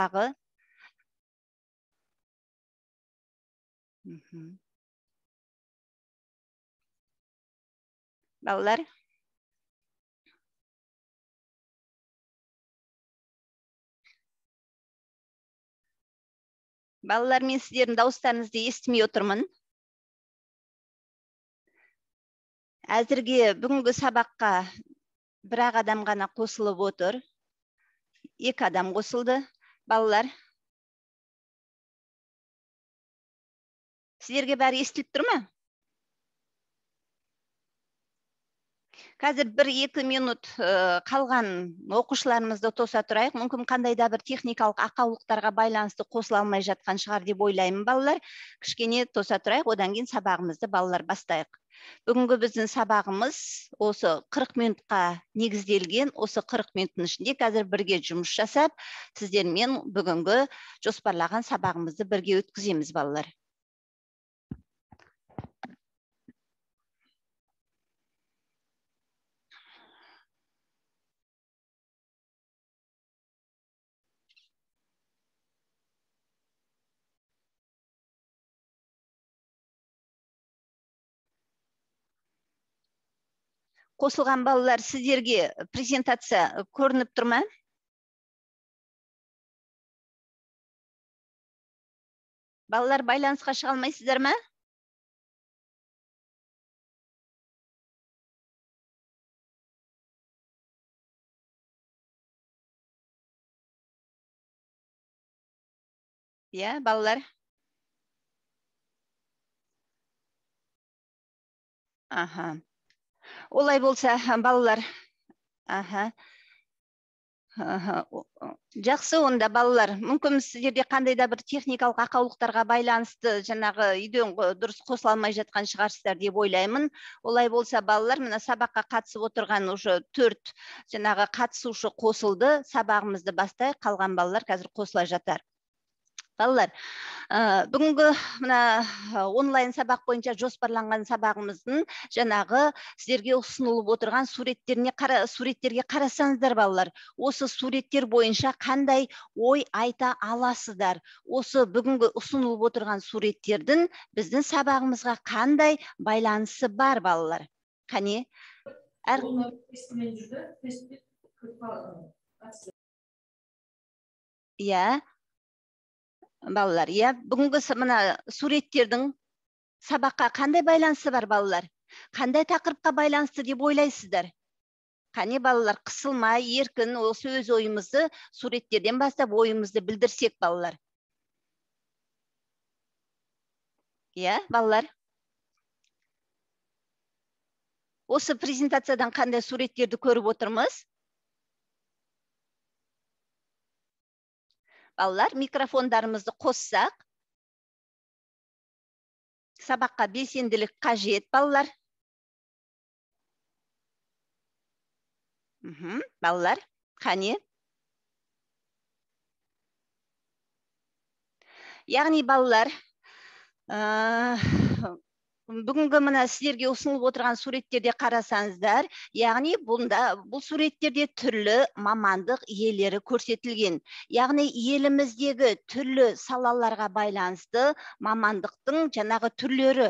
Тағы. Балалар. Балалар, мен сіздердің дауыстарыңызды естімей отырмын. Әзірге бүгінгі сабаққа бір-ақ адам ғана қосылып отыр. 2 адам қосылды. Балалар, сіздерге бәрі естіліп тұр ма? Қазір 1-2 минут қалған оқушыларымызды тоса тұрайық. Мүмкін қандай да бір техникалық ақаулықтарға байланысты қосыла алмай жатқан шығар деп ойлаймын, балалар. Кішкене тоса тұрайық, одан кейін сабағымызды балалар бастайық. Бүгінгі біздің сабағымыз осы 40 минутқа негізделген. Осы 40 минуттың ішінде қазір бірге жұмыс жасап, сіздермен бүгінгі жоспарлаған сабағымызды бірге өткіземіз, балалар. Қосылған балалар, сіздерге презентация көрініп тұр ма? Балалар, байланысқа шыға алмайсыздар ма? Иә, балалар. Аха. Олай болса, балалар, аха. Жақсы, онда балалар, мүмкін сіздерде қандай да бір техникалық ақаулықтарға байланысты жаңағы үйден дұрыс қосыла алмай жатқан шығарсыздар деп ойлаймын. Олай болса, балалар, мына сабаққа қатысып отырған уже 4 жаңағы қатысушы қосылды. Сабағымызды бастайық, қалған балалар қазір қосыла жатар. Балалар, бүгінгі мына онлайн сабақ бойынша жоспарланған сабағымыздың жаңағы сіздерге ұсынылып отырған суреттерге қарасаңыздар, балалар, осы суреттер бойынша қандай ой айта аласыздар? Осы бүгінгі ұсынылып отырған суреттердің біздің сабағымызға қандай байланысы бар, балалар? Қане? Иә. Балалар, иә, бүгінгі мына суреттердің сабаққа қандай байланысы бар, балалар? Қандай тақырыпқа байланысты деп ойлайсыздар? Қане, балалар, қысылмай, еркін осы өз ойымызды суреттерден бастап ойымызды білдірсек, балалар. Иә, балалар. Осы презентациядан қандай суреттерді көріп отырмыз? Балалар, микрофондарымызды қоссақ, сабаққа белсенділік қажет, балалар. Балалар, қане? Яғни, балалар, бүгінгі мына сіздерге ұсынылып отырған суреттерде қарасаңыздар, яғни бұл суреттерде түрлі мамандық иелері көрсетілген. Яғни еліміздегі түрлі салаларға байланысты мамандықтың жаңағы түрлері.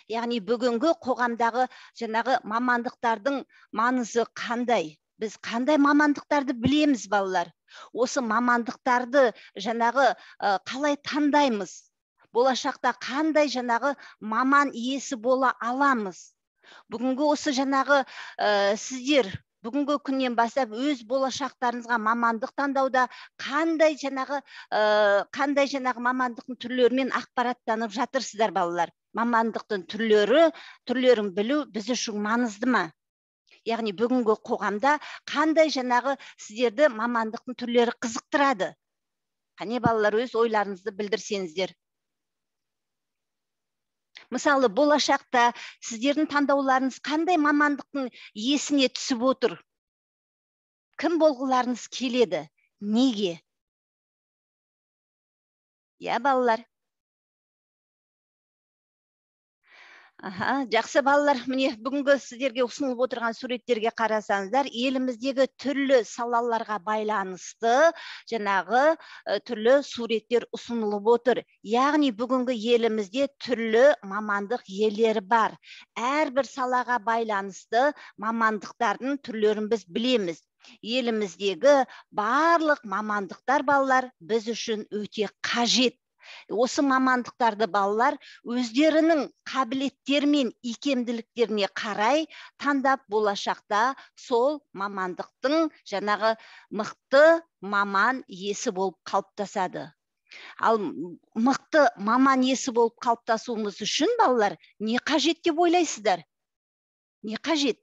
Яғни бүгінгі қоғамдағы жаңағы мамандықтардың маңызы қандай? Біз қандай мамандықтарды білеміз, балалар? Осы мамандықтарды жаңағы қалай таңдаймыз? Болашақта қандай жаңағы маман иесі бола аламыз? Бүгінгі осы жаңағы сіздер бүгінгі күннен бастап өз болашақтарыңызға мамандық таңдауда қандай жаңағы мамандықтың түрлерімен ақпараттанып жатырсыздар, балалар? Мамандықтың түрлерін білу біз үшін маңызды ма? Яғни бүгінгі қоғамда қандай жаңағы сіздерді мамандықтың түрлері қызықтырады? Қане, балалар, өз ойларыңызды білдірсеңіздер. Мысалы, болашақта сіздердің таңдауларыңыз қандай мамандықтың иесіне түсіп отыр? Кім болғыларыңыз келеді? Неге? Иә, балалар. Аха, жақсы, балалар, міне, бүгінгі сіздерге ұсынылып отырған суреттерге қарасаңыздар, еліміздегі түрлі салаларға байланысты жаңағы түрлі суреттер ұсынылып отыр. Яғни бүгінгі елімізде түрлі мамандық иелері бар. Әрбір салаға байланысты мамандықтардың түрлерін біз білеміз. Еліміздегі барлық мамандықтар, балалар, біз үшін өте қажет. Осы мамандықтарды балалар өздерінің қабілеттері мен икемділіктеріне қарай таңдап, болашақта сол мамандықтың жаңағы мықты маман иесі болып қалыптасады. Ал мықты маман иесі болып қалыптасуымыз үшін, балалар, не қажет деп ойлайсыздар? Не қажет?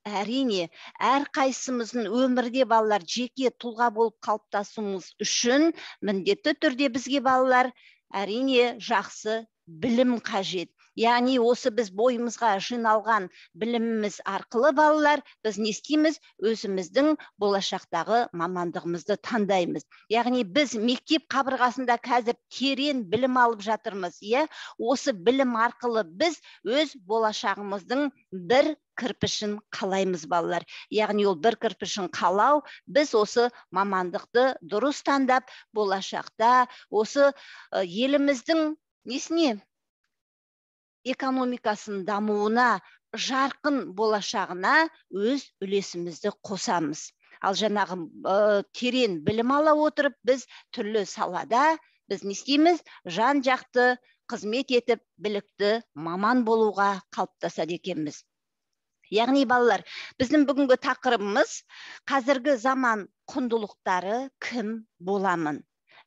Әрине, әрқайсымыздың өмірде, балалар, жеке тұлға болып қалыптасуымыз үшін міндетті түрде бізге, балалар, әрине, жақсы білім қажет. Яғни осы біз бойымызға жиналған біліміміз арқылы, балалар, біз не істейміз? Өзіміздің болашақтағы мамандығымызды таңдаймыз. Яғни біз мектеп қабырғасында қазір терең білім алып жатырмыз, иә? Осы білім арқылы біз өз болашағымыздың бір кірпішін қалаймыз, балалар. Яғни ол бір кірпішін қалау, біз осы мамандықты дұрыс таңдап, болашақта осы еліміздің несіне, экономикасының дамуына, жарқын болашағына өз үлесімізді қосамыз. Ал жаңағы терең білім ала отырып, біз түрлі салада біз не істейміз? Жан жақты қызмет етіп, білікті маман болуға қалыптасады екенбіз. Яғни, балалар, біздің бүгінгі тақырыбымыз: қазіргі заман құндылықтары, кім боламын?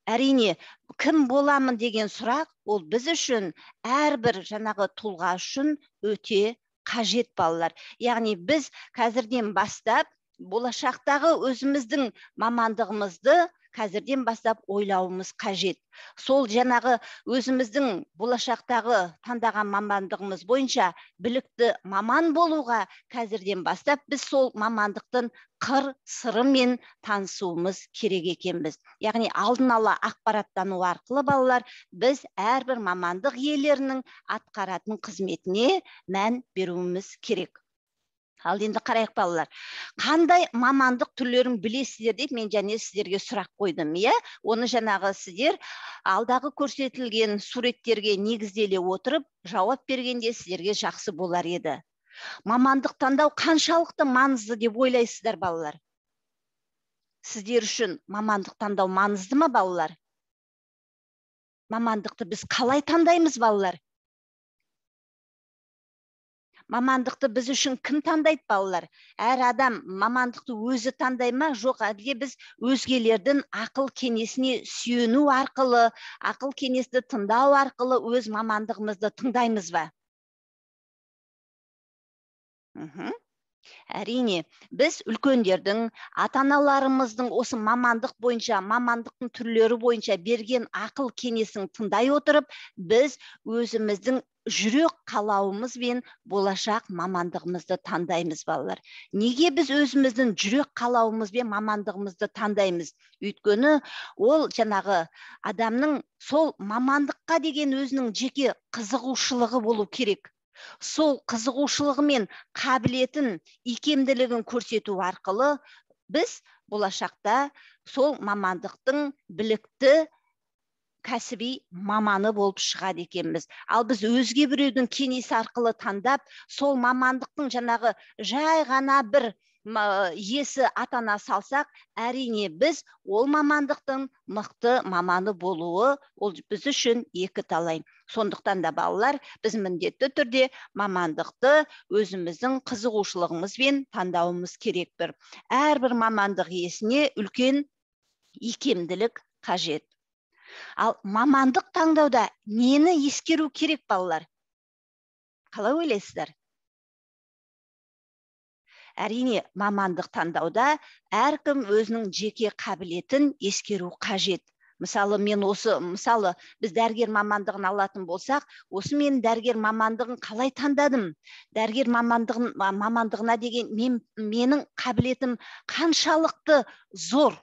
Әрине, кім боламын деген сұрақ ол біз үшін, әрбір жаңағы тұлға үшін өте қажет, балалар. Яғни біз қазірден бастап болашақтағы өзіміздің мамандығымызды қазірден бастап ойлауымыз қажет. Сол жаңағы өзіміздің болашақтағы таңдаған мамандығымыз бойынша білікті маман болуға қазірден бастап біз сол мамандықтың қыр сырымен танысуымыз керек екенбіз. Яғни алдын ала ақпараттану арқылы, балалар, біз әрбір мамандық иелерінің атқаратын қызметіне мән беруіміз керек. Ал енді қарайық, балалар, қандай мамандық түрлерін білесіздер деп мен және сіздерге сұрақ қойдым, иә? Оны жаңағы сіздер алдағы көрсетілген суреттерге негізделе отырып жауап бергенде, сіздерге жақсы болар еді. Мамандық таңдау қаншалықты маңызды деп ойлайсыздар, балалар? Сіздер үшін мамандық таңдау маңызды ма, балалар? Мамандықты біз қалай таңдаймыз, балалар? Мамандықты біз үшін кім таңдайды, балалар? Әр адам мамандықты өзі таңдай ма, жоқ әлде біз өзгелердің ақыл кеңесіне сүйену арқылы, ақыл кеңесті тыңдау арқылы өз мамандығымызды таңдаймыз ба? Әрине, біз үлкендердің, ата аналарымыздың осы мамандық бойынша, мамандықтың түрлері бойынша берген ақыл кеңесін тыңдай отырып, біз өзіміздің жүрек қалауымызбен болашақ мамандығымызды таңдаймыз, балалар. Неге біз өзіміздің жүрек қалауымызбен мамандығымызды таңдаймыз? Өйткені ол жаңағы адамның сол мамандыққа деген өзінің жеке қызығушылығы болу керек. Сол қызығушылығы мен қабілетін, икемділігін көрсету арқылы біз болашақта сол мамандықтың білікті кәсіби маманы болып шығады екенбіз. Ал біз өзге біреудің кеңесі арқылы таңдап, сол мамандықтың жаңағы жай ғана бір иесі атана салсақ, әрине, біз ол мамандықтың мықты маманы болуы ол біз үшін екі талай. Сондықтан да, балалар, біз міндетті түрде мамандықты өзіміздің қызығушылығымызбен таңдауымыз керек. Бір әрбір мамандық иесіне үлкен икемділік қажет. Ал мамандық таңдауда нені ескеру керек, балалар? Қалай ойлайсыздар? Әрине, мамандық таңдауда әркім өзінің жеке қабілетін ескеру қажет. Мысалы, мен осы, мысалы, біз дәрігер мамандығын алатын болсақ, осы мен дәрігер мамандығын қалай таңдадым? Дәрігер мамандығына деген менің қабілетім қаншалықты зор?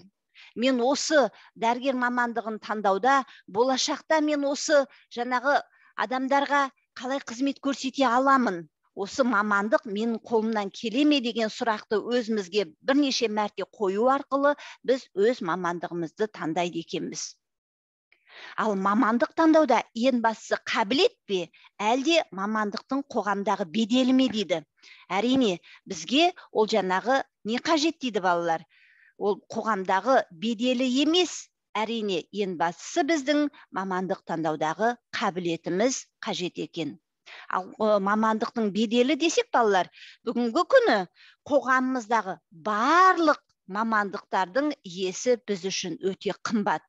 Мен осы дәрігер мамандығын таңдауда болашақта мен осы жаңағы адамдарға қалай қызмет көрсете аламын, осы мамандық менің қолымнан келе ме деген сұрақты өзімізге бірнеше мәрте қою арқылы біз өз мамандығымызды таңдайды екенбіз. Ал мамандық таңдауда ең бастысы қабілет пе, әлде мамандықтың қоғамдағы беделі ме дейді. Әрине, бізге ол жаңағы не қажет дейді балалар? Ол қоғамдағы беделі емес, әрине, ең бастысы біздің мамандық таңдаудағы қабілетіміз қажет екен. Ал мамандықтың беделі десек балалар, бүгінгі күні қоғамымыздағы барлық мамандықтардың иесі біз үшін өте қымбат.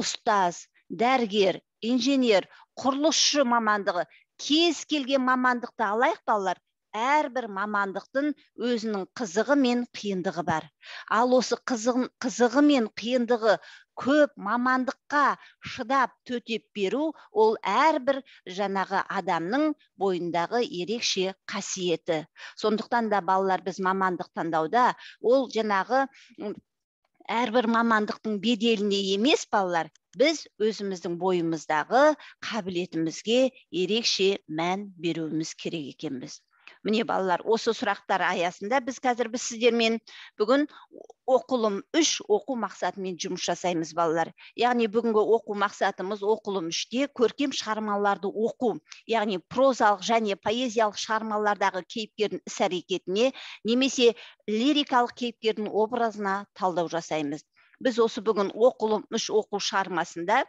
Ұстаз, дәрігер, инженер, құрылысшы мамандығы, кез келген мамандықты алайық балалар, әрбір мамандықтың өзінің қызығы мен қиындығы бар. Ал осы қызығы мен қиындығы көп мамандыққа шыдап төтеп беру, ол әрбір жаңағы адамның бойындағы ерекше қасиеті. Сондықтан да балалар, біз мамандық таңдауда ол жаңағы әрбір мамандықтың беделіне емес балалар, біз өзіміздің бойымыздағы қабілетімізге ерекше мән беруіміз керек екенбіз. Міне балалар, осы сұрақтар аясында біз қазір сіздермен бүгін оқылым 3 оқу мақсатымен жұмыс жасаймыз балалар. Яғни бүгінгі оқу мақсатымыз оқылым 3-те көркем шығармаларды оқу, яғни прозалық және поэзиялық шығармалардағы кейіпкердің іс-әрекетіне немесе лирикалық кейіпкердің образына талдау жасаймыз. Біз осы бүгін оқылым 3 оқу шығармасында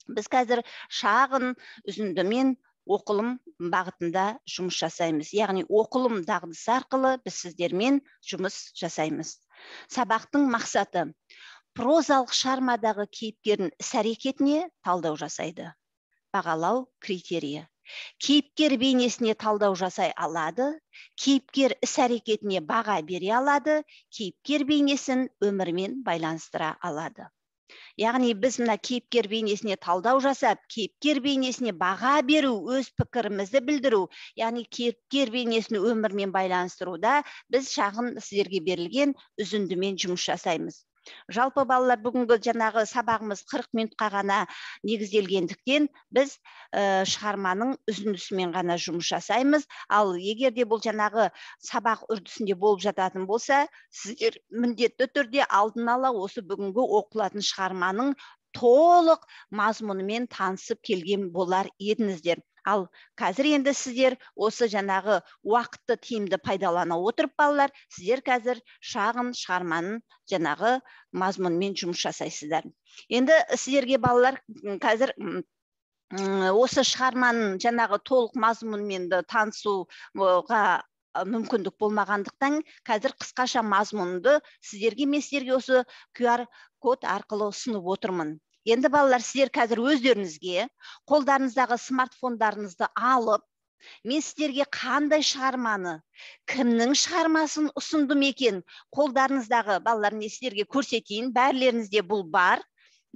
біз қазір шағын үзіндімен оқылым бағытында жұмыс жасаймыз. Яғни оқылым дағдысы арқылы біз сіздермен жұмыс жасаймыз. Сабақтың мақсаты прозалық шығармадағы кейіпкердің іс-әрекетіне талдау жасайды. Бағалау критерийі. Кейіпкер бейнесіне талдау жасай алады, кейіпкер іс-әрекетіне баға бере алады, кейіпкер бейнесін өмірмен байланыстыра алады. Яғни біз мына кейіпкер бейнесіне талдау жасап, кейіпкер бейнесіне баға беру, өз пікірімізді білдіру, яғни кейіпкер бейнесін өмірмен байланыстыруда біз шағын сіздерге берілген үзіндімен жұмыс жасаймыз. Жалпы балалар, бүгінгі жаңағы сабағымыз 40 минутқа ғана негізделгендіктен біз шығарманың үзіндісімен ғана жұмыс жасаймыз. Ал егер де бұл жаңағы сабақ үрдісінде болып жататын болса, сіздер міндетті түрде алдын ала осы бүгінгі оқылатын шығарманың толық мазмұнымен танысып келген болар едіңіздер. Ал қазір енді сіздер осы жаңағы уақытты тиімді пайдалана отырып балалар, сіздер қазір шағын шығарманың жаңағы мазмұнымен жұмыс жасайсыздар. Енді сіздерге балалар қазір осы шығарманың жаңағы толық мазмұнымен танысуға мүмкіндік болмағандықтан қазір қысқаша мазмұнды сіздерге мен сіздерге осы QR код арқылы ұсынып отырмын. Енді балалар, сіздер қазір өздеріңізге қолдарыңыздағы смартфондарыңызды алып, мен сіздерге қандай шығарманы, кімнің шығармасын ұсындым екен, қолдарыңыздағы балалар, мен сіздерге көрсетейін, бәрілеріңізде бұл бар,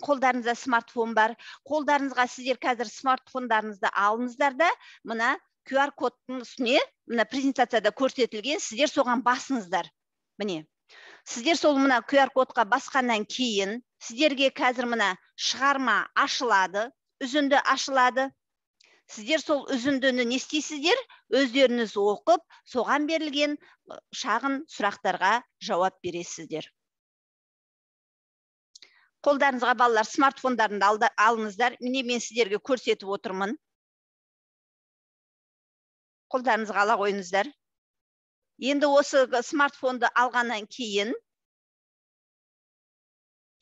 қолдарыңызда смартфон бар, қолдарыңызға сіздер қазір смартфондарыңызды алыңыздар да, мына QR кодтың үстіне, мына презентацияда көрсетілген, сіздер соған басыңыздар. Міне, сіздер сол мына QR кодқа басқаннан кейін сіздерге қазір мына шығарма ашылады, үзінді ашылады. Сіздер сол үзіндіні не істейсіздер? Өздеріңіз оқып, соған берілген шағын сұрақтарға жауап бересіздер. Қолдарыңызға балалар смартфондарыңды алыңыздар. Міне мен сіздерге көрсетіп отырмын. Қолдарыңызға ала қойыңыздар. Енді осы смартфонды алғаннан кейін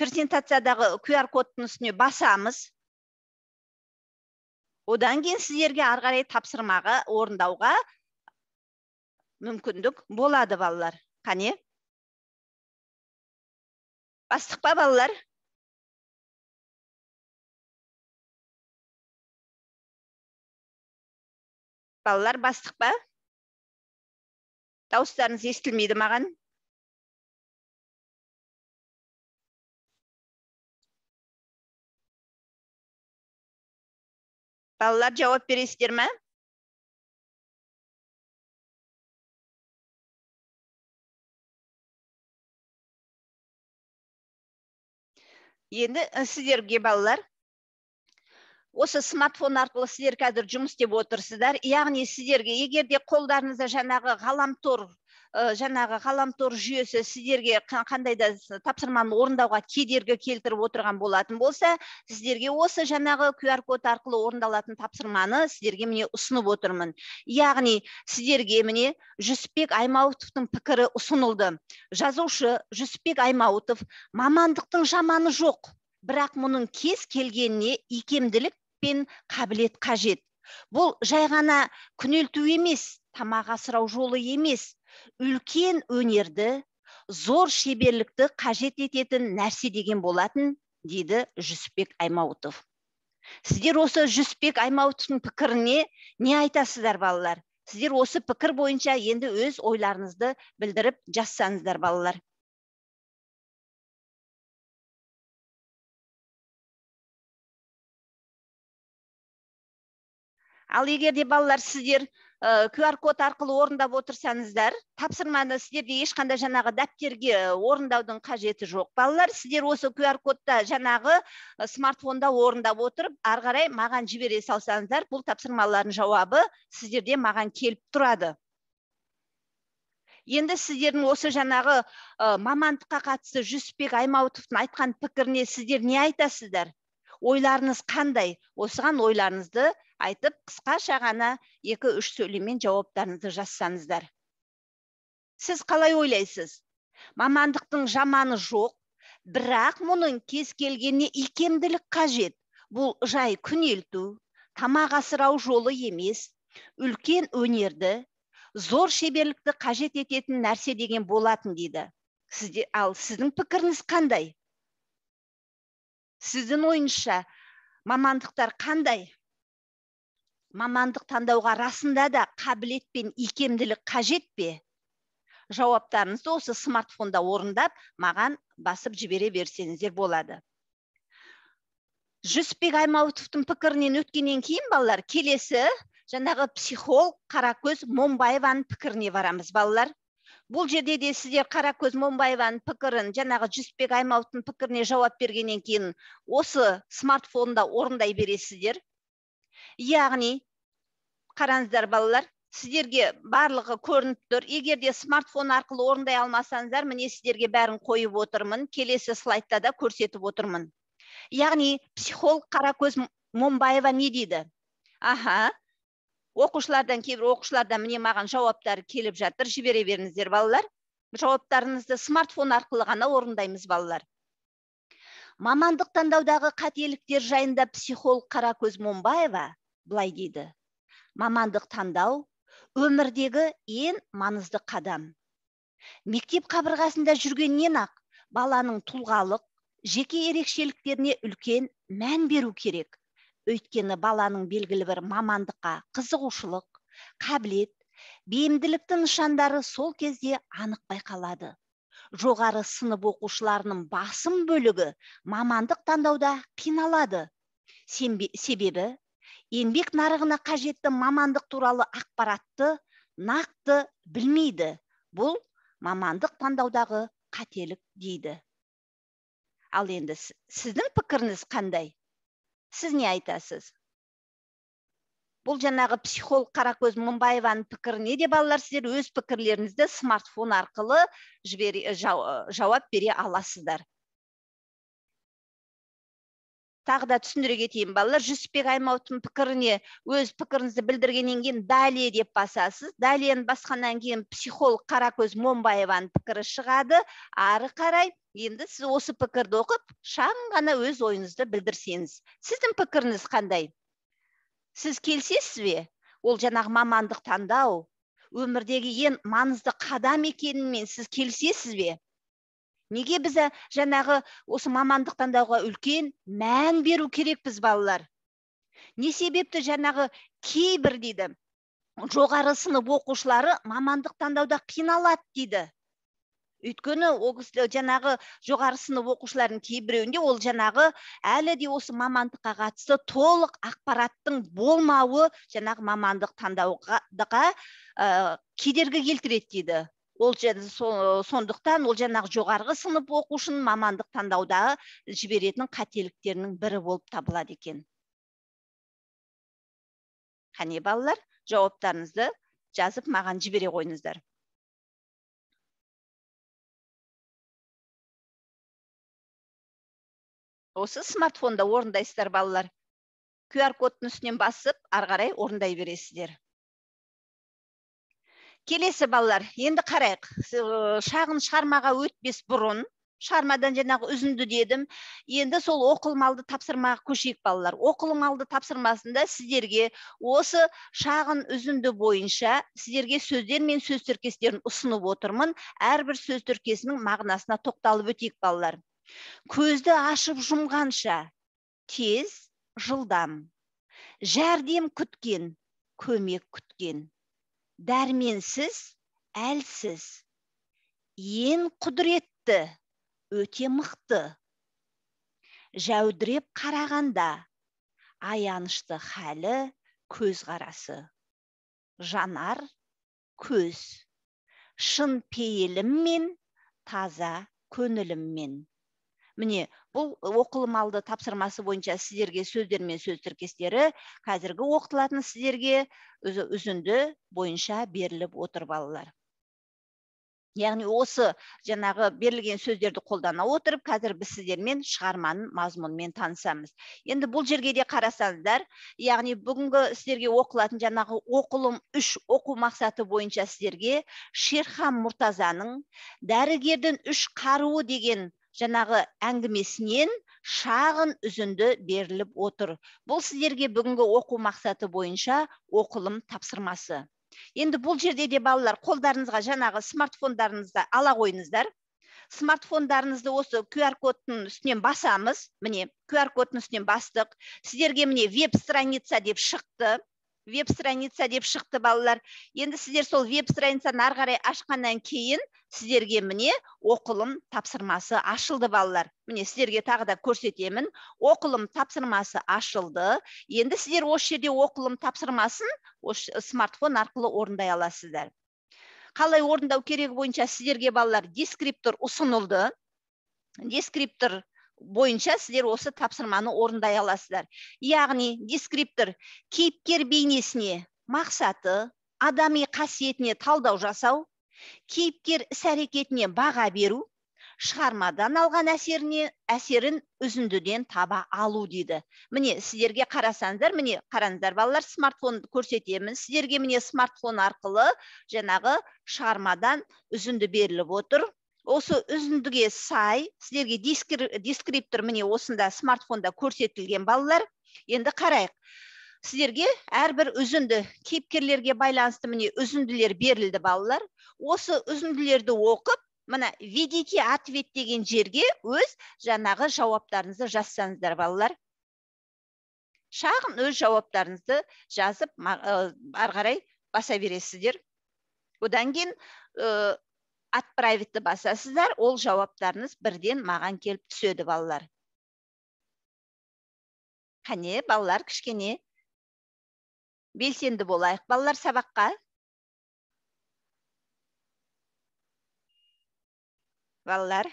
презентациядағы QR кодтың үстіне басамыз. Одан кейін сіздерге ары қарай тапсырмаға орындауға мүмкіндік болады балалар. Қане? Бастық па балалар? Балалар бастық па? Дауыстарыңыз естілмейді маған. Балалар жауап бересіздер ме? Енді сіздерге балалар Осы смартфон арқылы сіздер қазір жұмыс істеп отырсыздар. Яғни сіздерге егер де қолдарыңызда жаңағы ғаламтор жүйесі сіздерге қандай да тапсырманы орындауға кедергі келтіріп отырған болатын болса, сіздерге осы жаңағы QR код арқылы орындалатын тапсырманы сіздерге, міне, ұсынып отырмын. Яғни сіздерге, міне, Жүсіпбек Аймауытовтың пікірі ұсынылды. Жазушы Жүсіпбек Аймауытов: «Мамандықтың жаманы жоқ, бірақ мұның кез келгеніне икемділік пен қабілет қажет. Бұл жай ғана күнелту емес, тамақ асырау жолы емес, үлкен өнерді, зор шеберлікті қажет ететін нәрсе», — деген болатын, дейді Жүсіпбек Аймауытов. Сіздер осы Жүсіпбек Аймауытовтың пікіріне не айтасыздар, балалар? Сіздер осы пікір бойынша енді өз ойларыңызды білдіріп жазсаңыздар, балалар. Ал егер де, балалар, сіздер QR код арқылы орындап отырсаңыздар тапсырманы, сіздерде ешқандай жаңағы дәптерге орындаудың қажеті жоқ, балалар. Сіздер осы QR кодта жаңағы смартфонда орындап отырып, ары қарай маған жібере салсаңыздар, бұл тапсырмалардың жауабы сіздерде маған келіп тұрады. Енді сіздердің осы жаңағы мамандыққа қатысты Жүсіпбек Аймауытовтың айтқан пікіріне сіздер не айтасыздар? Ойларыңыз қандай? Осыған ойларыңызды айтып, қысқаша ғана екі үш сөйлеммен жауаптарыңызды жазсаңыздар. Сіз қалай ойлайсыз? Мамандықтың жаманы жоқ, бірақ мұның кез келгеніне икемділік қажет. Бұл жай күнелту, тамақ асырау жолы емес, үлкен өнерді, зор шеберлікті қажет ететін нәрсе деген болатын, дейді. Сізде, ал сіздің пікіріңіз қандай? Сіздің ойыңызша, мамандықтар қандай? Мамандық таңдауға расында да қабілет пен икемділік қажет пе? Жауаптарыңызды осы смартфонда орындап, маған басып жібере берсеңіздер болады. Жүсіпбек Аймауытовтың пікірінен өткеннен кейін, балалар, келесі жаңағы психолог Қаракөз Момбаеваның пікіріне барамыз, балалар. Бұл жерде де сіздер Қаракөз Момбаеваның пікірін, жаңағы Жүсіпбек Аймауытовтың пікіріне жауап бергеннен кейін, осы смартфонда орындай бересіздер. Яғни қараңыздар, балалар, сіздерге барлығы көрініп тұр. Егер де смартфон арқылы орындай алмасаңыздар, міне, сіздерге бәрін қойып отырмын, келесі слайдта да көрсетіп отырмын. Яғни психолог Қаракөз Момбаева не дейді? Аха, оқушылардан, кейбір оқушылардан, міне, маған жауаптары келіп жатыр. Жібере беріңіздер, балалар, жауаптарыңызды. Смартфон арқылы ғана орындаймыз, балалар. Мамандық таңдаудағы қателіктер жайында психолог Қаракөз Момбаева былай дейді: «Мамандық таңдау — өмірдегі ең маңызды қадам. Мектеп қабырғасында жүргеннен ақ баланың тұлғалық, жеке ерекшеліктеріне үлкен мән беру керек. Өйткені баланың белгілі бір мамандыққа қызығушылық, қабілет, бейімділіктің нышандары сол кезде анық байқалады. Жоғары сынып оқушыларының басым бөлігі мамандық таңдауда қиналады. Себебі еңбек нарығына қажетті мамандық туралы ақпаратты нақты білмейді. Бұл — мамандық таңдаудағы қателік», — дейді. Ал енді сіздің пікіріңіз қандай? Сіз не айтасыз? Бұл жаңағы психолог Қаракөз Момбаеваның пікіріне де, балалар, сіздер өз пікірлеріңізді смартфон арқылы жауап бере аласыздар. Тағы да түсіндіре кетейін, балалар: Жүсіпбек Аймауытовтың пікіріне өз пікіріңізді білдіргеннен кейін, «Далее» деп басасыз. «Далее» ні басқаннан кейін психолог Қаракөз Момбаеваның пікірі шығады. Ары қарай енді сіз осы пікірді оқып, шағын ғана өз ойыңызды білдірсеңіз. Сіздің пікіріңіз қандай? Сіз келісесіз бе, ол жаңағы мамандық таңдау өмірдегі ең маңызды қадам екенімен сіз келісесіз бе? Неге біз жаңағы осы мамандық таңдауға үлкен мән беру керекпіз, балалар? Не себепті жаңағы кейбір, дейді, жоғары сынып оқушылары мамандық таңдауда қиналады, дейді? Өйткені ол кісі жаңағы жоғары сынып оқушыларының кейбіреуінде ол жаңағы әлі де осы мамандыққа қатысты толық ақпараттың болмауы жаңағы мамандық таңдауға кедергі келтіреді, дейді. Ол сондықтан ол жаңағы жоғарғы сынып оқушының мамандық таңдаудағы жіберетін қателіктерінің бірі болып табылады екен. Қане, балалар, жауаптарыңызды жазып маған жібере қойыңыздар. Осы смартфонда орындайсыздар, балалар. QR кодтың үстінен басып, ары қарай орындай бересіздер. Келесі, балалар, енді қарайық. Шағын шығармаға өтпес бұрын, шығармадан жаңағы үзінді дедім. Енді сол оқылым тапсырмаға көшейік, балалар. Оқылым алды тапсырмасында сіздерге осы шағын үзінді бойынша сіздерге сөздер мен сөз тіркестерін ұсынып отырмын. Әрбір сөз тіркесінің мағынасына тоқталып өтейік, балалар. Көзді ашып жұмғанша, тез, жылдам. Жәрдем күткен, көмек күткен. Дәрменсіз, әлсіз. Ең құдіретті, өте мықты. Жәудіреп қарағанда, аянышты халі, көзқарасы. Жанар, көз. Шын пейіліммен, таза көңіліммен. Міне, бұл оқылым алды тапсырмасы бойынша сіздерге сөздер мен сөз тіркестері қазіргі оқытылатын сіздерге үзінді бойынша беріліп отыр, балалар. Яғни осы жаңағы берілген сөздерді қолдана отырып, қазір біз сіздермен шығарманың мазмұнымен танысамыз. Енді бұл жерге де қарасаңыздар, яғни бүгінгі сіздерге оқылатын жаңағы оқылым 3 оқу мақсаты бойынша сіздерге Шерхан Мұртазаның «Дәрігердің үш қаруы» деген жаңағы әңгімесінен шағын үзінді беріліп отыр. Бұл сіздерге бүгінгі оқу мақсаты бойынша оқылым тапсырмасы. Енді бұл жерде де, балалар, қолдарыңызға жаңағы смартфондарыңызды ала қойыңыздар. Смартфондарыңызды осы QR кодтың үстінен басамыз. Міне, QR кодтың үстінен бастық. Сіздерге міне веб страница деп шықты. Веб страница деп шықты, балалар. Енді сіздер сол веб страницаны ары қарай ашқаннан кейін сіздерге міне оқылым тапсырмасы ашылды, балалар. Міне, сіздерге тағы да көрсетемін. Оқылым тапсырмасы ашылды. Енді сіздер осы жерде оқылым тапсырмасын осы смартфон арқылы орындай аласыздар. Қалай орындау керегі бойынша сіздерге, балалар, дескриптор ұсынылды. Дескриптор бойынша сіздер осы тапсырманы орындай аласыздар. Яғни дескриптор кейіпкер бейнесіне, мақсаты, адами қасиетіне талдау жасау, кейіпкер іс-әрекетіне баға беру, шығармадан алған әсерін үзіндіден таба алу дейді. Міне, сіздерге қарасаңыздар, міне қараңыздар, балалар, смартфонды көрсетемін. Сіздерге міне смартфон арқылы жаңағы шығармадан үзінді беріліп отыр. Осы үзіндіге сай сіздерге дескриптор міне осында смартфонда көрсетілген, балалар. Енді қарайық. Сіздерге әрбір үзінді кейіпкерлерге байланысты міне үзінділер берілді, балалар. Осы үзінділерді оқып, мына «Введите ответ» деген жерге өз жаңағы жауаптарыңызды жазсаңыздар, балалар. Шағын өз жауаптарыңызды жазып, ары қарай баса бересіздер. Одан кейін «Отправить» басасыздар, ол жауаптарыңыз бірден маған келіп түседі, балалар. Қане, балалар, кішкене белсенді болайық, балалар, сабаққа. Балалар.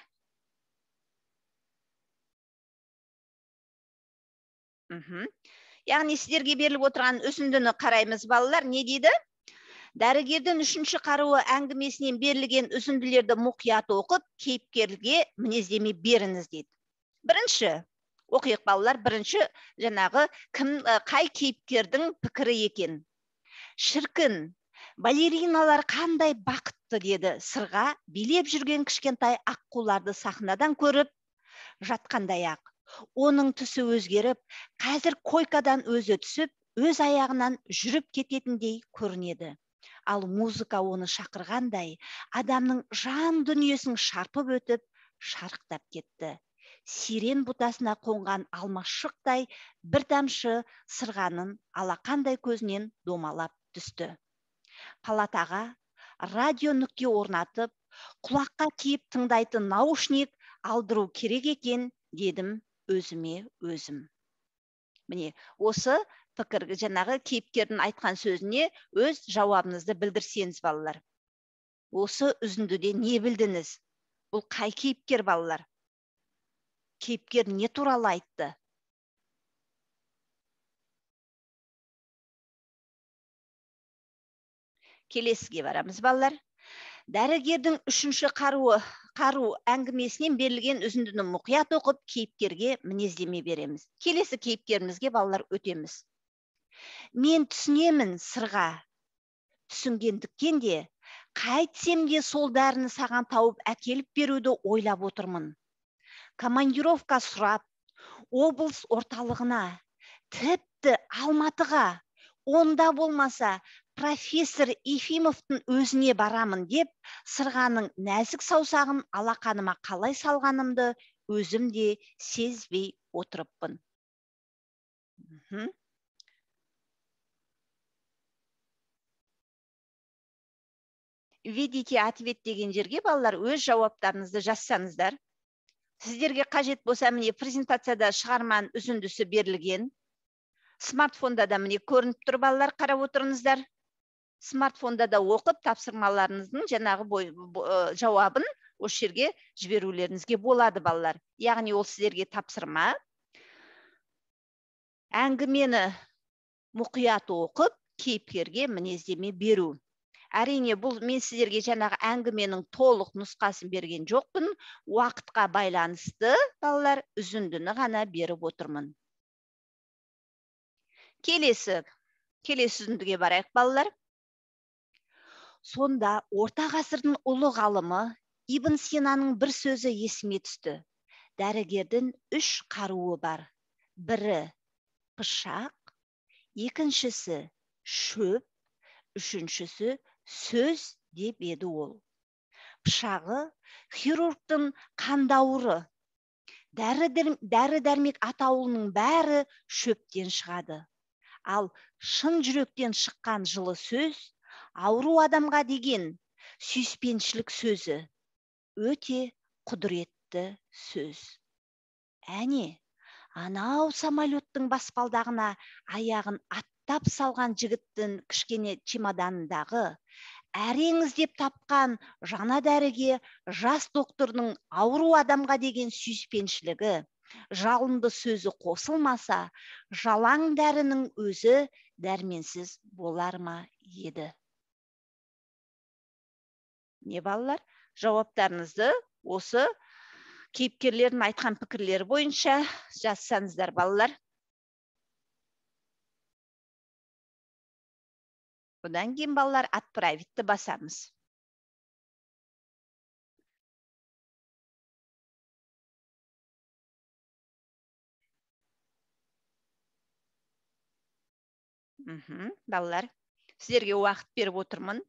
Яғни сіздерге беріліп отырған үзіндіні қараймыз, балалар. Не дейді? Дәрігердің үшінші қаруы әңгімесінен берілген үзінділерді мұқият оқып, кейіпкерге мінездеме беріңіз дейді. Бірінші, оқиық, балалар, бірінші жаңағы кім, қай кейіпкердің пікірі екен. Шіркін, балериналар қандай бақытты, деді сырға билеп жүрген кішкентай аққуларды сахнадан көріп жатқандай ақ. Оның түсі өзгеріп, қазір койкадан өзі түсіп, өз аяғынан жүріп кететіндей көрінеді. Ал музыка оны шақырғандай, адамның жан дүниесін шарпып өтіп, шарықтап кетті. Сирен бұтасына қонған алмашықтай бір тамшы сырғаның алақандай көзінен домалап түсті. Палатаға радио нүкте орнатып, құлаққа киіп тыңдайтын наушник алдыру керек екен, дедім өзіме өзім. Міне, осы пікір жаңағы кейіпкердің айтқан сөзіне өз жауабыңызды білдірсеңіз, балалар. Осы үзіндіде не білдіңіз? Бұл қай кейіпкер, балалар? Кейіпкер не туралы айтты? Келесіге барамыз, балалар. Дәрігердің үшінші қару әңгімесінен берілген үзіндіні мұқият оқып, кейіпкерге мінездеме береміз. Келесі кейіпкерімізге, балалар, өтеміз. Мен түсінемін, Сырға. Түсінгендіктен де, қайтсем де сол дәріні саған тауып әкеліп беруді ойлап отырмын. Командировка сұрап, облыс орталығына, тіпті Алматыға, онда болмаса профессор Ефимовтың өзіне барамын деп, Сырғаның нәзік саусағын алақаныма қалай салғанымды өзім де сезбей отырыппын. Введите ответ деген жерге, балалар, өз жауаптарыңызды жазсаңыздар. Сіздерге қажет болса, міне, презентацияда шығарманың үзіндісі берілген. Смартфонда да, міне, көрініп тұр, балалар, қарап отырыңыздар. Смартфонда да оқып, тапсырмаларыңыздың жаңағы жауабын осы жерге жіберулеріңізге болады, балалар. Яғни ол сіздерге тапсырма. Әңгімені мұқият оқып, кейіпкерге мінездеме беру. Әрине, бұл мен сіздерге жаңағы әңгіменің толық нұсқасын берген жоқпын. Уақытқа байланысты, балалар, үзіндіні ғана беріп отырмын. Келесі үзіндіге барайық, балалар. Сонда орта ғасырдың ұлы ғалымы Ибн Синаның бір сөзі есіме түсті. Дәрігердің үш қаруы бар. Бірі пышақ, екіншісі шөп, үшіншісі сөз деп еді ол. Пышағы хирургтың қандауыры. Дәрі-дәрмек атаулының бәрі шөптен шығады. Ал шын жүректен шыққан жылы сөз, ауру адамға деген сүйіспеншілік сөзі, өте құдіретті сөз. Әне, анау самолеттің баспалдағына аяғын аттап салған жігіттің кішкене чемоданындағы әрең іздеп тапқан жаңа дәріге жас доктордың ауру адамға деген сүйіспеншілігі, жалынды сөзі қосылмаса, жалаң дәрінің өзі дәрменсіз болар ма еді? Не, балалар, жауаптарыңызды осы кейіпкерлердің айтқан пікірлері бойынша жазсаңыздар, балалар. Одан кейін, балалар, отправить-ті басамыз. Балалар, сіздерге уақыт беріп отырмын.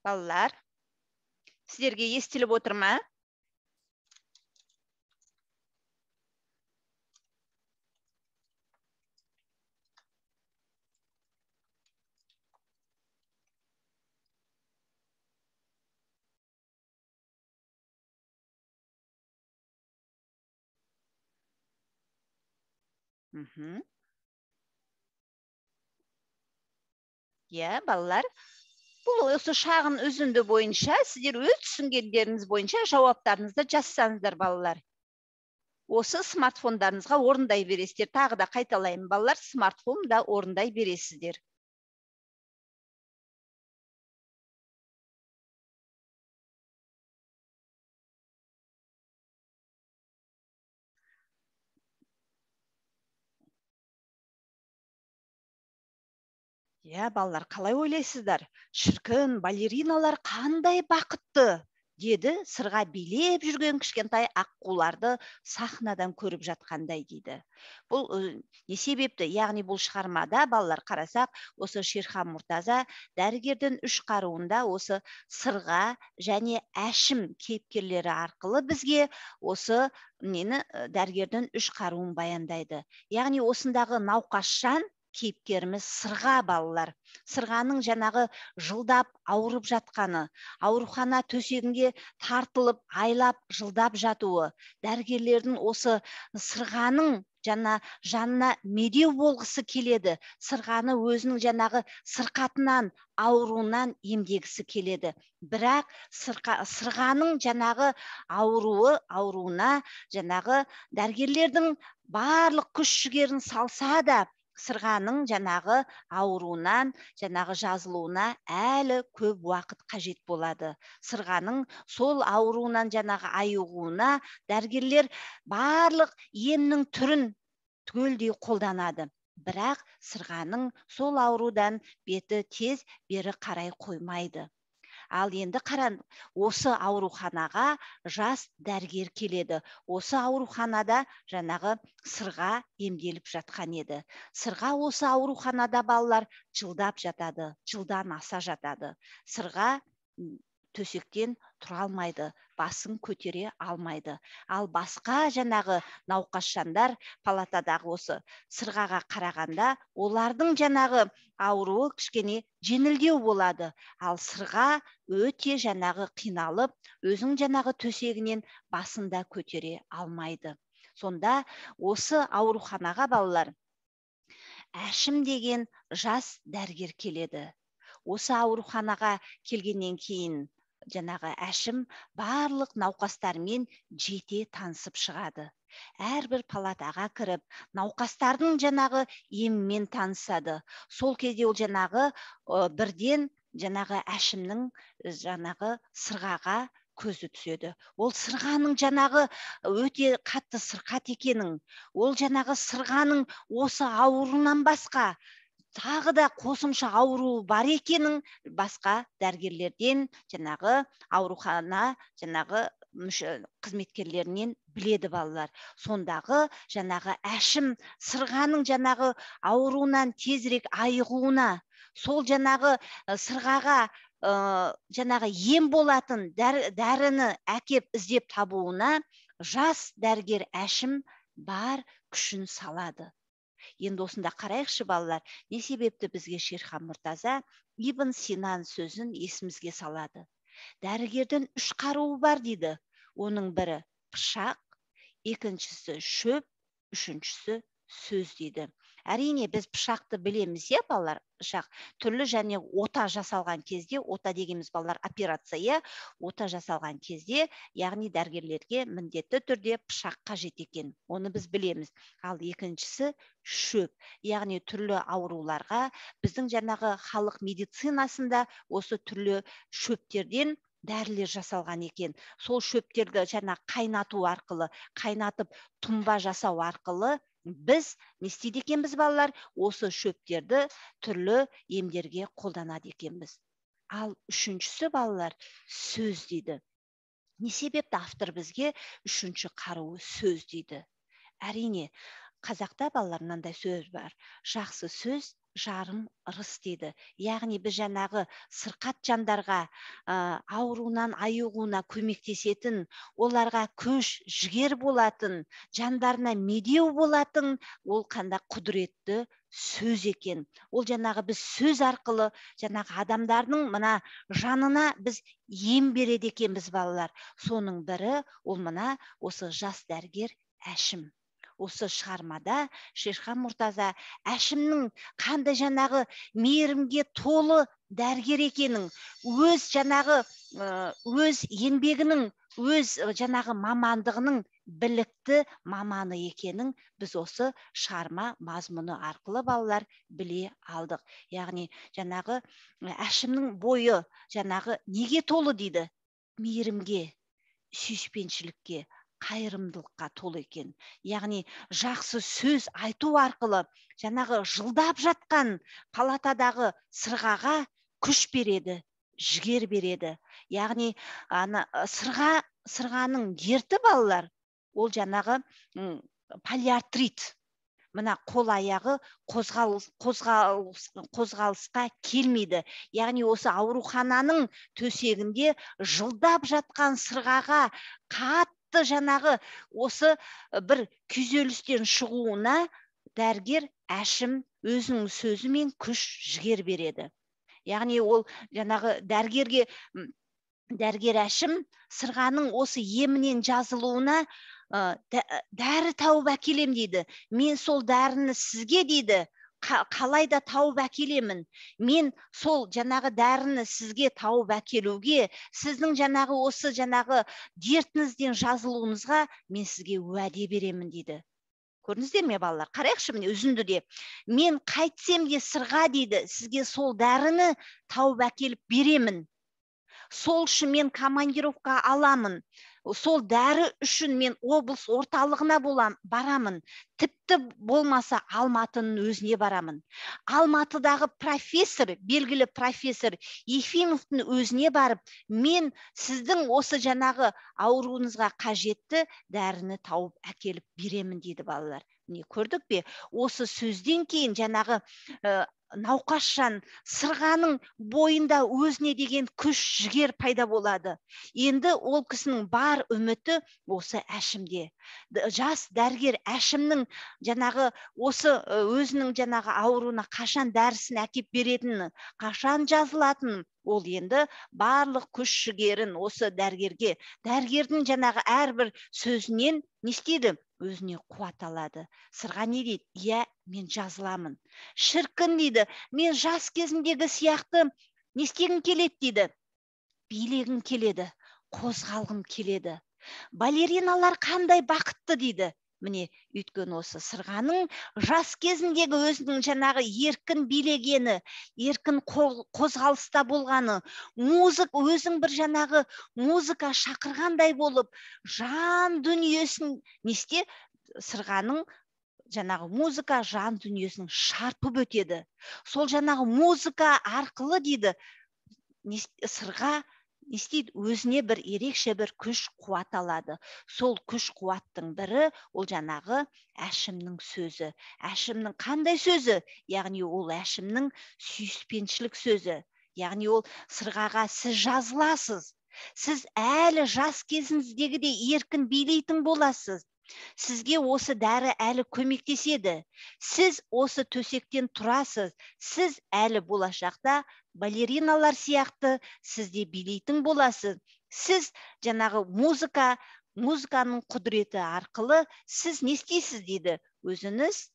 Балалар, сіздерге естіліп отыр ма? Иә, балалар, бұл осы шағын үзінді бойынша сіздер өз түсінгендеріңіз бойынша жауаптарыңызды жазсаңыздар, балалар. Осы смартфондарыңызға орындай бересіздер. Тағы да қайталаймын, балалар, смартфонда орындай бересіздер. Иә, балалар, қалай ойлайсыздар? Шіркін, балериналар қандай бақытты, деді сырға билеп жүрген кішкентай аққуларды сахнадан көріп жатқандай дейді. Бұл не себепті? Яғни бұл шығармада, балалар, қарасақ, осы Шерхан Мұртаза дәрігердің үш қаруында осы сырға және Әшім кейіпкерлері арқылы бізге осы нені, дәрігердің үш қаруын баяндайды. Яғни осындағы науқасжан кейіпкеріміз Сырға, балалар. Сырғаның жаңағы жылдап ауырып жатқаны, аурухана төсегінде тартылып, айлап, жылдап жатуы, дәрігерлердің осы Сырғаның жанына медеу болғысы келеді. Сырғаны өзінің жаңағы сырқатынан, ауруынан емдегісі келеді. Бірақ сырғаның жаңағы ауруына жаңағы дәрігерлердің барлық күш жігерін салса да, сырғаның жаңағы ауруынан, жаңағы жазылуына әлі көп уақыт қажет болады. Сырғаның сол ауруынан жаңағы айығуына дәрігерлер барлық емнің түрін түгелдей қолданады. Бірақ сырғаның сол аурудан беті тез бері қарай қоймайды. Ал енді қаран, осы ауруханаға жас дәрігер келеді. Осы ауруханада жаңағы сырға емделіп жатқан еді. Сырға осы ауруханада балалар жылдап жатады, жылдан аса жатады. Сырға төсектен тұра алмайды, басын көтере алмайды. Ал басқа жаңағы науқасжандар палатадағы осы сырғаға қарағанда, олардың жаңағы ауруы кішкене жеңілдеу болады. Ал сырға өте жаңағы қиналып, өзінің жаңағы төсегінен басын да көтере алмайды. Сонда осы ауруханаға балалар Әшім деген жас дәрігер келеді. Осы ауруханаға келгеннен кейін жаңағы Әшім барлық науқастармен жете танысып шығады. Әрбір палатаға кіріп, науқастардың жаңағы емімен танысады. Сол кезде ол жаңағы бірден жаңағы Әшімнің жаңағы сырғаға көзі түседі. Ол сырғаның жаңағы өте қатты сырқат екенін, ол жаңағы сырғаның осы ауруынан басқа тағы да қосымша ауруы бар екенін басқа дәрігерлерден, жаңағы аурухана жаңағы қызметкерлерінен біледі балалар. Сондағы жаңағы Әшім сырғаның жаңағы ауруынан тезірек айығуына, сол жаңағы сырғаға жаңағы ем болатын дәріні әкеп іздеп табуына жас дәрігер Әшім бар күшін салады. Енді осында қарайықшы балалар, не себепті бізге Шерхан Мұртаза Ибн Синан сөзін есімізге салады. Дәрігердің үш қаруы бар дейді. Оның бірі пышақ, екіншісі шөп, үшіншісі сөз дейді. Әрине біз пышақты білеміз, иә балалар, пышақ түрлі және ота жасалған кезде, ота дегеніміз балалар операция, иә, ота жасалған кезде, яғни дәрігерлерге міндетті түрде пышақ қажет екен, оны біз білеміз. Ал екіншісі шөп, яғни түрлі ауруларға біздің жаңағы халық медицинасында осы түрлі шөптерден дәрілер жасалған екен. Сол шөптерді жаңа қайнату арқылы, қайнатып тұнба жасау арқылы біз не істейді екенбіз балалар? Осы шөптерді түрлі емдерге қолданады екенбіз. Ал үшіншісі балалар сөз дейді. Не себепті автор бізге үшінші қаруы сөз дейді? Әрине, қазақта балалар мынандай сөз бар. Жақсы сөз жарым ырыс дейді. Яғни біз жаңағы сырқат жандарға ауруынан айығуына көмектесетін, оларға күш, жігер болатын, жандарына медеу болатын ол қандай құдіретті сөз екен. Ол жаңағы біз сөз арқылы жаңағы адамдардың мына жанына біз ем береді екенбіз балалар. Соның бірі ол мына осы жас дәрігер Әшім. Осы шығармада Шерхан Мұртаза Әшімнің қандай жаңағы мейірімге толы дәрігер екенін, өз жаңағы өз еңбегінің, өз жаңағы мамандығының білікті маманы екенін біз осы шығарма мазмұны арқылы балалар біле алдық. Яғни жаңағы Әшімнің бойы жаңағы неге толы дейді? Мейірімге, сүйіспеншілікке, қайырымдылыққа толы екен. Яғни жақсы сөз айту арқылы жаңағы жылдап жатқан палатадағы сырғаға күш береді, жігер береді. Яғни ана сырғаның дерті балалар, ол жаңағы полиартрит. Мына қол аяғы қозғалысқа келмейді. Яғни осы аурухананың төсегінде жылдап жатқан сырғаға қатты жаңағы осы бір күйзелістен шығуына дәрігер Әшім өзінің сөзімен күш жігер береді. Яғни ол жаңағы дәрігер Әшім сырғаның осы емінен жазылуына Дәрі тауып әкелем дейді. Мен сол дәріні сізге дейді, қалай да тауып әкелемін. Мен сол жаңағы дәріні сізге тауып әкелуге, сіздің жаңағы осы жаңағы дертіңізден жазылуыңызға мен сізге уәде беремін дейді. Көрдіңіздер ме, балалар? Қарайықшы, міне, үзіндіде. Мен қайтсем де, Сырға дейді, сізге сол дәріні тауып әкеліп беремін. Сол үшін мен командировка аламын. Сол дәрі үшін мен облыс орталығына барамын. Тіпті болмаса Алматының өзіне барамын. Алматыдағы профессор, белгілі профессор Ефимовтың өзіне барып, мен сіздің осы жаңағы ауруыңызға қажетті дәріні тауып әкеліп беремін дейді, балалар. Міне, көрдік пе? Осы сөзден кейін жаңағы науқас жан Сырғаның бойында өзіне деген күш жігер пайда болады. Енді ол кісінің бар үміті осы Әшімде. Жас дәрігер Әшімнің жаңағы осы өзінің жаңағы ауруына қашан дәрісін әкеп беретінін, қашан жазылатынын, ол енді барлық күш жігерін осы дәрігерге, дәрігердің жаңағы әрбір сөзінен не істейді? Өзіне қуат алады. Сырға не дейді? Иә, мен жазыламын. Шіркін дейді, мен жас кезімдегі сияқты не істегім келеді дейді. Билегім келеді, қозғалғым келеді. Балериналар қандай бақытты дейді. Міне, өйткені осы Сырғаның жас кезіндегі өзінің жаңағы еркін билегені, еркін қозғалыста болғаны, музыка өзің бір жаңағы музыка шақырғандай болып, жан дүниесін не істе, Сырғаның жаңағы музыка жан дүниесін шарпып өтеді. Сол жаңағы музыка арқылы дейді, Сырға не істейді? Өзіне бір ерекше бір күш қуат алады. Сол күш қуаттың бірі ол жаңағы Әшімнің сөзі. Әшімнің қандай сөзі? Яғни ол Әшімнің сүйіспеншілік сөзі. Яғни ол Сырғаға сіз жазыласыз. Сіз әлі жас кезіңіздегідей еркін билейтін боласыз. Сізге осы дәрі әлі көмектеседі. Сіз осы төсектен тұрасыз. Сіз әлі болашақта балериналар сияқты сіз де билейтін боласыз. Сіз жаңағы музыканың құдіреті арқылы сіз не істейсіз дейді? Өзіңіз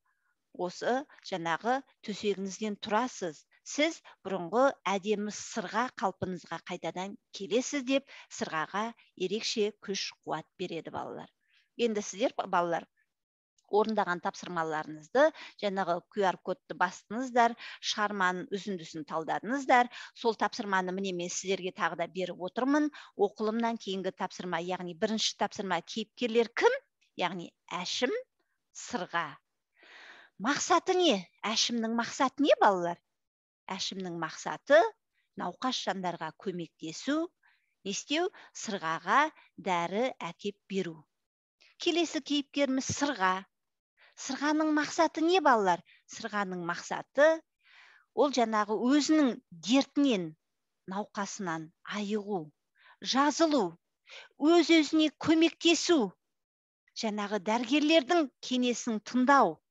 осы жаңағы төсегіңізден тұрасыз. Сіз бұрынғы әдемі Сырға қалпыңызға қайтадан келесіз деп Сырғаға ерекше күш қуат береді, балалар. Енді сіздер, балалар, орындаған тапсырмаларыңызды жаңағы QR кодты бастыңыздар, шығарманың үзіндісін талдадыңыздар. Сол тапсырманы міне мен сіздерге тағы да беріп отырмын. Оқылымнан кейінгі тапсырма, яғни бірінші тапсырма, кейіпкерлер кім? Яғни Әшім, Сырға. Мақсаты не? Әшімнің мақсаты не, балалар? Әшімнің мақсаты науқас жандарға көмектесу, не істеу? Сырғаға дәрі әкеп беру. Келесі кейіпкеріміз Сырға. Сырғаның мақсаты не, балалар? Сырғаның мақсаты ол жаңағы өзінің дертінен, науқасынан айығу, жазылу, өз-өзіне көмектесу, жаңағы дәрігерлердің кеңесін тыңдау,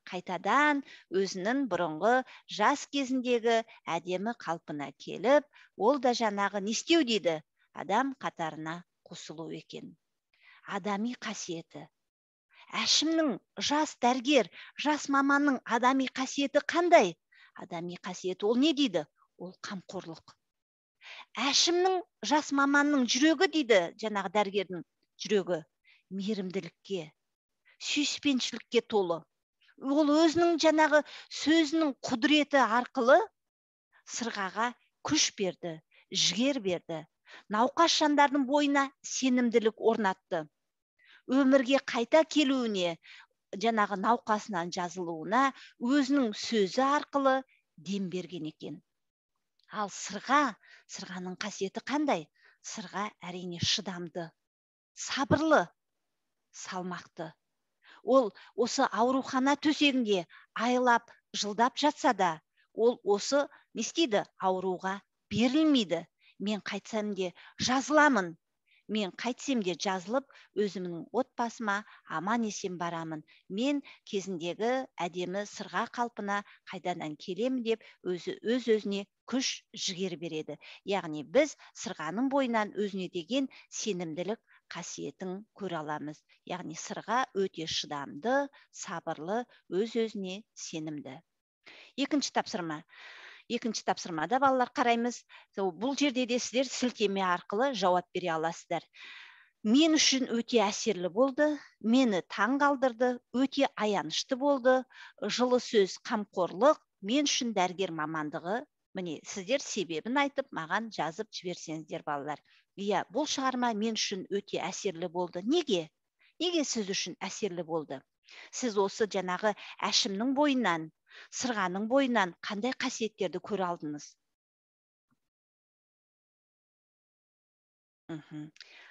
қайтадан өзінің бұрынғы жас кезіндегі әдемі қалпына келіп, ол да жаңағы не істеу дейді? Адам қатарына қосылу екен. Адами қасиеті. Әшімнің, жас дәрігер, жас маманның адами қасиеті қандай? Адами қасиеті ол не дейді? Ол қамқорлық. Әшімнің, жас маманның жүрегі дейді, жаңағы дәрігердің жүрегі мейірімділікке, сүйіспеншілікке толы. Ол өзінің жаңағы сөзінің құдіреті арқылы Сырғаға күш берді, жігер берді. Науқас жандардың бойына сенімділік орнатты. Өмірге қайта келуіне, жаңағы науқасынан жазылуына өзінің сөзі арқылы дем берген екен. Ал Сырға, Сырғаның қасиеті қандай? Сырға әрине шыдамды, сабырлы, салмақты. Ол осы аурухана төсегінде айлап, жылдап жатса да, ол осы не істейді? Ауруға берілмейді. Мен қайтсам де жазыламын. Мен қайтсем де жазылып, өзімнің отбасыма аман есен барамын. Мен кезіндегі әдемі сырға қалпына қайтадан келемін деп өзі өз-өзіне күш жігер береді. Яғни біз сырғаның бойынан өзіне деген сенімділік қасиетін көре аламыз. Яғни сырға өте шыдамды, сабырлы, өз-өзіне сенімді. Екінші тапсырма. Екінші тапсырмада балалар қараймыз. Бұл жерде де сіздер сілтеме арқылы жауап бере аласыздар. Мен үшін өте әсерлі болды, мені таң қалдырды, өте аянышты болды, жылы сөз, қамқорлық, мен үшін дәрігер мамандығы. Міне, сіздер себебін айтып, маған жазып жіберсеңіздер балалар. Иә, бұл шығарма мен үшін өте әсерлі болды. Неге? Неге сіз үшін әсерлі болды? Сіз осы жаңағы Әшімнің бойынан, сырғаның бойынан қандай қасиеттерді көре алдыңыз?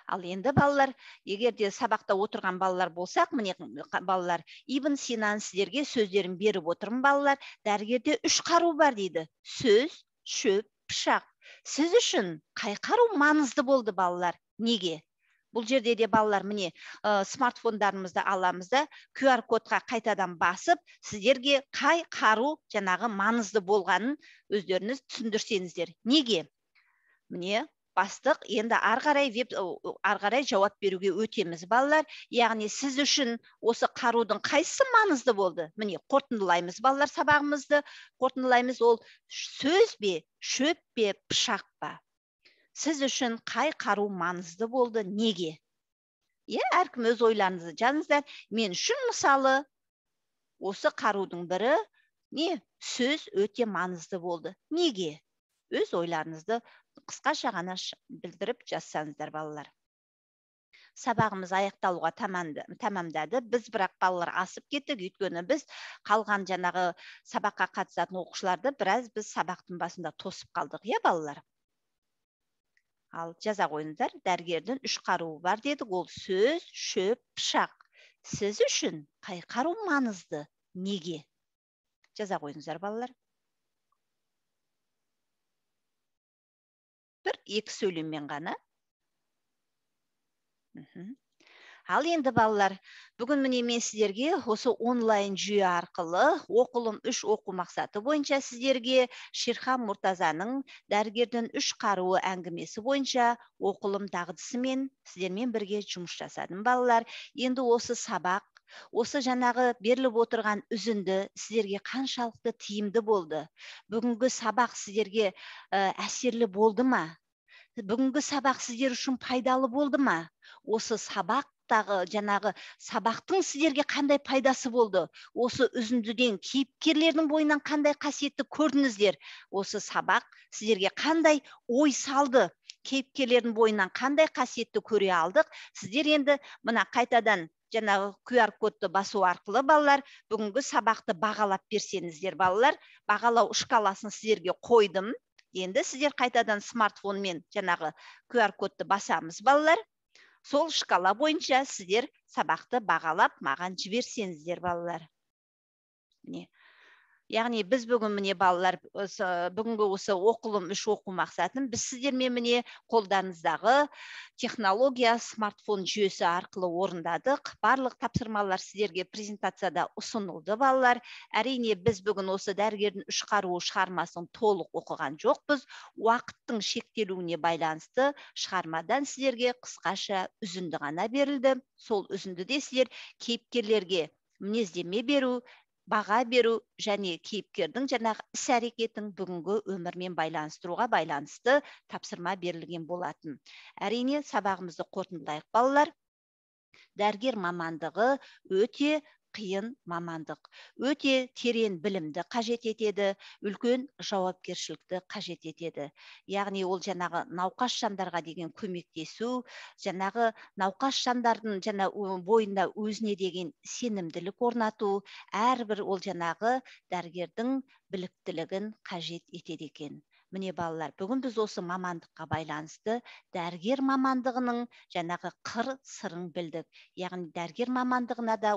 Ал енді балалар, егер де сабақта отырған балалар болсақ, міне балалар, Ибн Синаның сіздерге сөздерін беріп отырмын балалар. Дәрігерде 3 қару бар дейді. Сөз, шөп, пышақ. Сіз үшін қай қару маңызды болды балалар? Неге? Бұл жерде де балалар, міне, смартфондарымызды аламыз да, QR кодқа қайтадан басып, сіздерге қай қару жаңағы маңызды болғанын өздеріңіз түсіндірсеңіздер. Неге? Міне, бастық, енді ары қарай жауап беруге өтеміз балалар. Яғни сіз үшін осы қарудың қайсысы маңызды болды? Міне, қорытындылаймыз балалар сабағымызды. Қорытындылаймыз, ол сөз бе, шөп пе, пышақ па? Сіз үшін қай қару маңызды болды, неге? Иә, әркім өз ойларыңызды жазыңыздар. Мен үшін мысалы осы қарудың бірі не? Сөз өте маңызды болды. Неге? Өз ойларыңызды қысқаша ғана білдіріп жазсаңыздар балалар. Сабағымыз аяқталуға тамамдады. Біз бірақ балалар асып кеттік, өйткені біз қалған жаңағы сабаққа қатысатын оқушыларды біраз біз сабақтың басында тосып қалдық, иә балалар? Ал жаза қойыңыздар, дәрігердің 3 қаруы бар дедік, ол сөз, шөп, пышақ. Сіз үшін қай қару маңызды, неге? Жаза қойыңыздар балалар. 1-2 сөйлеммен ғана. Ал енді балалар, бүгін міне мен сіздерге осы онлайн жүйе арқылы оқылым 3 оқу мақсаты бойынша сіздерге Шерхан Мұртазаның дәрігердің 3 қаруы әңгімесі бойынша оқылым дағдысымен сіздермен бірге жұмыс жасадым балалар. Енді осы сабақ, осы жаңағы беріліп отырған үзінді сіздерге қаншалықты тиімді болды? Бүгінгі сабақ сіздерге әсерлі болды ма? Бүгінгі сабақ сіздер үшін пайдалы болды ма? Осы сабақтағы жаңағы сабақтың сіздерге қандай пайдасы болды? Осы үзіндіден кейіпкерлердің бойынан қандай қасиетті көрдіңіздер? Осы сабақ сіздерге қандай ой салды? Кейіпкерлердің бойынан қандай қасиетті көре алдық? Сіздер енді мына қайтадан жаңағы QR кодты басу арқылы балалар бүгінгі сабақты бағалап берсеңіздер балалар, бағалау шкаласын сіздерге қойдым. Енді сіздер қайтадан смартфонмен жаңағы QR кодты басамыз балалар. Сол шкала бойынша сіздер сабақты бағалап маған жіберсеңіздер балалар. Міне. Яғни біз бүгін міне балалар, бүгінгі осы оқылым 3 оқу мақсатын біз сіздермен міне қолдарыңыздағы технология смартфон жүйесі арқылы орындадық. Барлық тапсырмалар сіздерге презентацияда ұсынылды балалар. Әрине біз бүгін осы дәрігердің 3 қаруы шығармасын толық оқыған жоқпыз. Уақыттың шектелуіне байланысты шығармадан сіздерге қысқаша үзінді ғана берілді. Сол үзіндіде сіздер кейіпкерлерге мінездеме беру, баға беру және кейіпкердің жаңағы іс-әрекетін бүгінгі өмірмен байланыстыруға байланысты тапсырма берілген болатын. Әрине сабағымызды қорытындылайық балалар. Дәрігер мамандығы өте қиын мамандық, өте терең білімді қажет етеді, үлкен жауапкершілікті қажет етеді. Яғни ол жаңағы науқас жандарға деген көмектесу, жаңағы науқас жандардың жаңа бойында өзіне деген сенімділік орнату, әрбір ол жаңағы дәрігердің біліктілігін қажет етеді екен. Міне балалар, бүгін біз осы мамандыққа байланысты дәрігер мамандығының жаңағы қыр сырын білдік. Яғни дәрігер мамандығына да